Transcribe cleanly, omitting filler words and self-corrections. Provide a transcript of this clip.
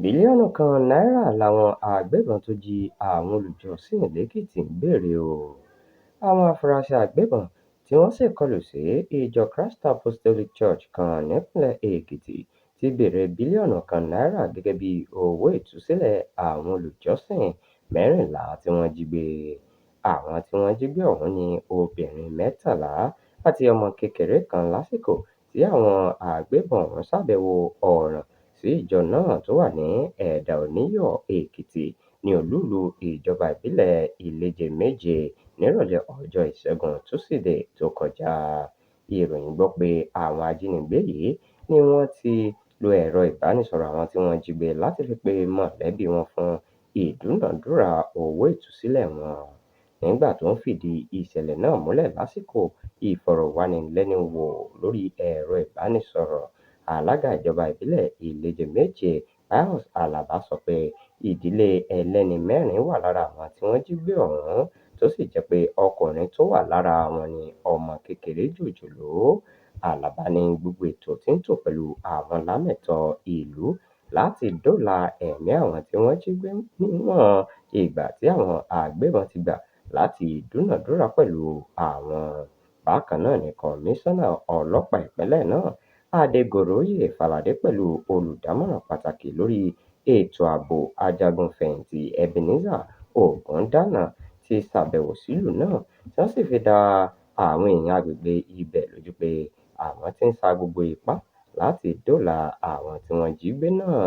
Bílíọ̀nù 1 náírà làwọn agbébọn tó jí àwọn olùjọ́sìn l'Ékìtì ń béèrè o. Àwọn afurasí agbébọn tí wọ́n ṣèkọlù sí ìjọ Christ Apostolic Church kan nípínlẹ̀ Èkìtì ti béèrè bílíọ̀nù 1 náírà gẹ́gẹ́ bí owó ìtúsílẹ̀ àwọn olùjọ́sìn 14 tí wọ́n jí gbé. Àwọn tí wọ́n jí gbé ọ̀hún ni obìnrin 13 àti ọmọ kékeré kan lásìkò tí àwọn agbébọn ọ̀hún ṣàbẹ̀wò ọ̀ràn sí ìjọ náà tó wà ní Ẹ̀dà Oníyọ̀, Èkìtì ní olú-ìlú ìjọba ìbílẹ̀ Iléjeméje nírọ̀lẹ́ ọjọ́ Ìṣẹ́gun túsideè tó kọjá. Ìròyìn gbọ́ pé àwọn ajínigbé yìí ni wọ́n ti lo ẹ̀rọ ìbánisọ̀rọ̀ àwọn tí wọ́n jí gbé láti fi pe mọ̀lẹ́bí wọn fún ìdúnàádúrà owó ìtúsílẹ̀ wọn. Nígbà tó ń fìdí ìṣẹ̀lẹ̀ náà múlẹ̀ lásìkò ìfọ̀rọ̀wánilẹ́nuwò lórí ẹ̀rọ ìbánisọ̀rọ̀, alága ìjọba ìbílẹ̀ Iléjeméje Pius Àlàbá sọ pé ìdílé ẹlẹ́ni mẹ́rin wà lára àwọn tí wọ́n jí gbé ọ̀hún tó sì jẹ́ pé ọkùnrin tó wà lára wọn ní ọmọ kékeré jòjòló. Àlàbá ní gbogbo ètò tí ń tò pẹ̀lú àwọn lámẹ̀tọ́ ìlú láti dóòlà ẹ̀mí àwọn tí wọ́n jí gbé níwọ̀n ìgbà tí àwọn agbébọn ti gbà láti dúnàádúrà pẹ̀lú àwọn. Bákan náà ni Kọmíṣánná Ọlọ́pàá ìpínlẹ̀ náà, Adégoróyè Fáládé pẹ̀lú olùdámọ̀ràn pàtàkì lórí ètò ààbò ajagun-fẹ̀yìntì Ebenezer Ògúndànà ti ṣàbẹ̀wò sílùú náà tí wọ́n sì fi dá àwọn èèyàn agbègbè ibẹ̀ lójú pé àwọn ti ń sa gbogbo ipá láti dóòlà àwọn tí wọ́n jí gbé náà.